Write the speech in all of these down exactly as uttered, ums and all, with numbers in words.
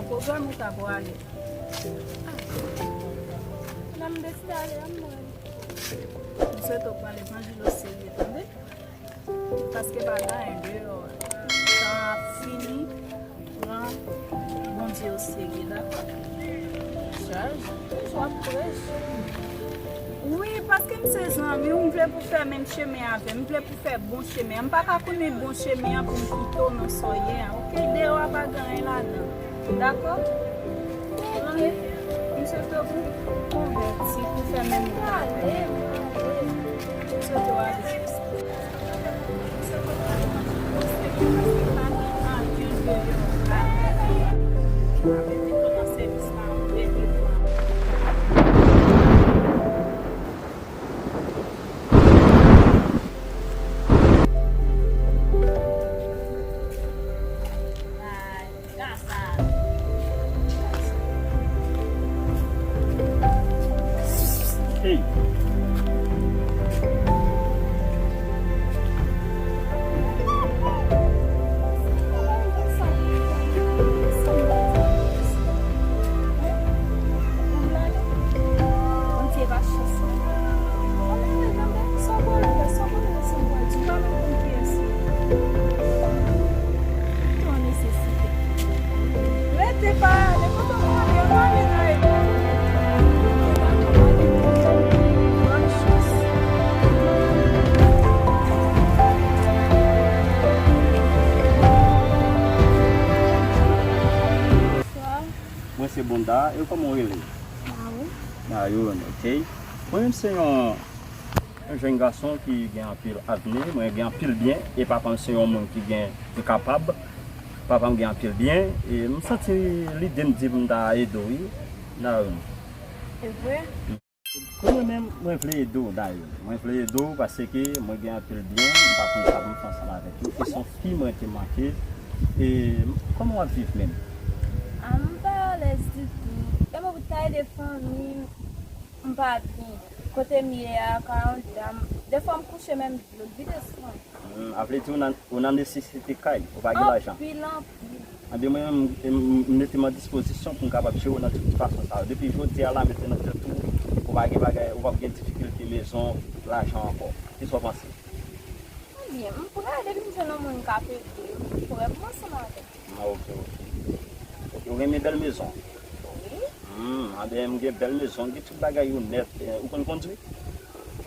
Pwogram ou ta prale? Ah, nan m deside ale a, m prale. M swete w pran levanjil o serye, tande? Paske pa gen anyen deyò. Tan ap fini, pran Bondye o serye, dakò? Chaj, toujou ap preche. Wi, paske m se zanmi w, m vle pou w fè menm chemen avè m, m vle pou w fè bon chemen an. M pa ka konnen bon chemen an pou m kite w nan sa w ye a, oke? Deyò a pa gen anyen ladan. Dakò? Oke. M swete w konvèti pou fè menm bagay. M swete w ale. Hey. Rete pa ale, kote w prale? Ann ale nan ekòl. Bòn chans. Bonswa. Mwen se Bonda, e kòman w rele? Mayoun. Mayoun, ok. Mwen menm se yon, yon jèn gason ki gen anpil avni, mwen gen anpil byen, e papa m se yon moun ki gen, ki kapab. Papa m gen anpil byen, e m santi lide m di pou m ta ede w, wi, Mayoun. E vre? Pou mwen menm, mwen vle ede w, Mayoun. Mwen vle ede w paske mwen gen anpil byen, m pa konn sa pou m fè ansanm avèk yo. E se yon fi mwen te manke. E kòman w ap viv menm? Ah, m pa alèz ditou. E mwen pou ta ede fanmi m, m pa byen. Kote m ye a, ka yon dam. Defwa m kouche menm dlo, vide swen. Hmm, a vle di ou nan, ou nan nesesite kay, ou pa gen lajan. Anpil, anpil. Anben, mwen menm, m, m, m mete m an dispozisyon pou m kapab jere w nan tout fason sa yo. Depi jodi a la, mete nan tèt ou, ou pa gen bagay, ou p ap gen difikilte mezon, lajan ankò. Kisa w panse? Anben, m prè, depi m jwenn yon moun k ap ede m, m prè pou m ansanm avè l. Ah, ok, ok. Ok, ou renmen bèl mezon? Wi. Hmm, anben, m gen bèl mezon, m gen tout bagay yo nèt. Eh, ou konn kondwi?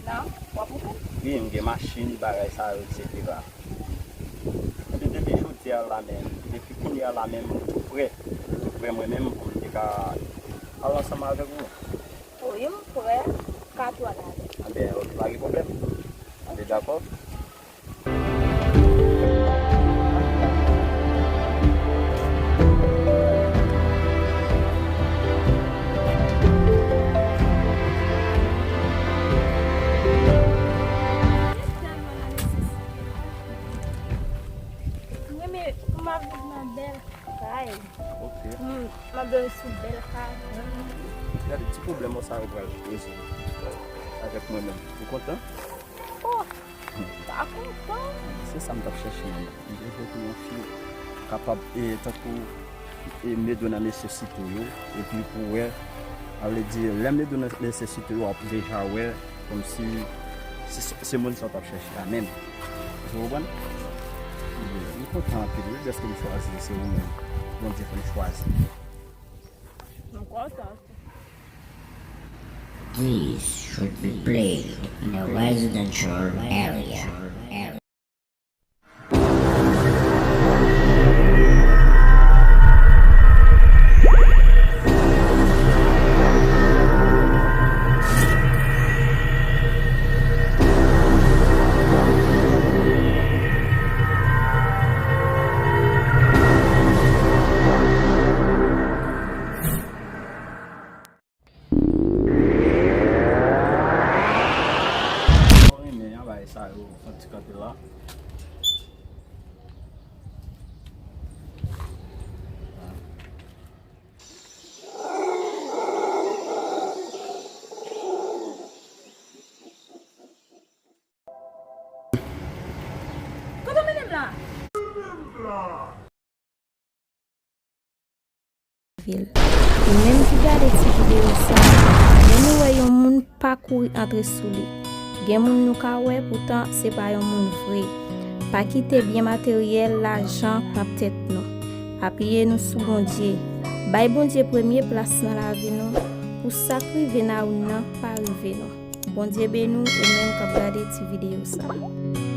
Non, w ap ouvri? Wi, m gen machin, bagay sa yo, etsetera. Epi depi jodi a la menm, depi kounye a la menm, m tou prè. M tou prè mwen menm pou m te ka al ansanm avèk ou. Wi, m prè. Ka tou al avè l. Anben, ok, pa gen pwoblèm. Anben, dakò. Mwen, men, pou m ap viv nan bèl kay. Ok. M, m ap dòmi sou bèl kay. Gade, ti pwoblèm ou sa yo pral rezoud avèk mwen menm. Ou kontan? Oh, m pa kontan. Se sa m t ap chèche menm. M bezwen pou yon fi kapab, e, tankou, e, m ede w nan nesesite w yo, epi pou wè, sa vle di, lè m ede w nan nesesite w yo, w ap deja wè kòmsi se, se, se moun sa w t ap chèche a menm. Ou konprann? M kontan anpil wi, dèske m chwazi se ou menm. Bondye fè m chwazi. M kontan. This should be played in a residential area. Mwen renmen an bagay sa yo, fè ti kanpe la. Kote w mennen m la? Ou menm ki gade ti videyo sa, lè nou wè yon moun, pa kouri antre sou li. Gen moun nou ka wè, poutan se pa yon moun vre. Pa kite byen materyèl, lajan, pran tèt nou. Apiye nou sou Bondye. Bay Bondye premye plas nan lavi nou, pou sa k rive Naoun nan pa rive nou. Bondye beni w, ou menm k ap gade ti videyo sa.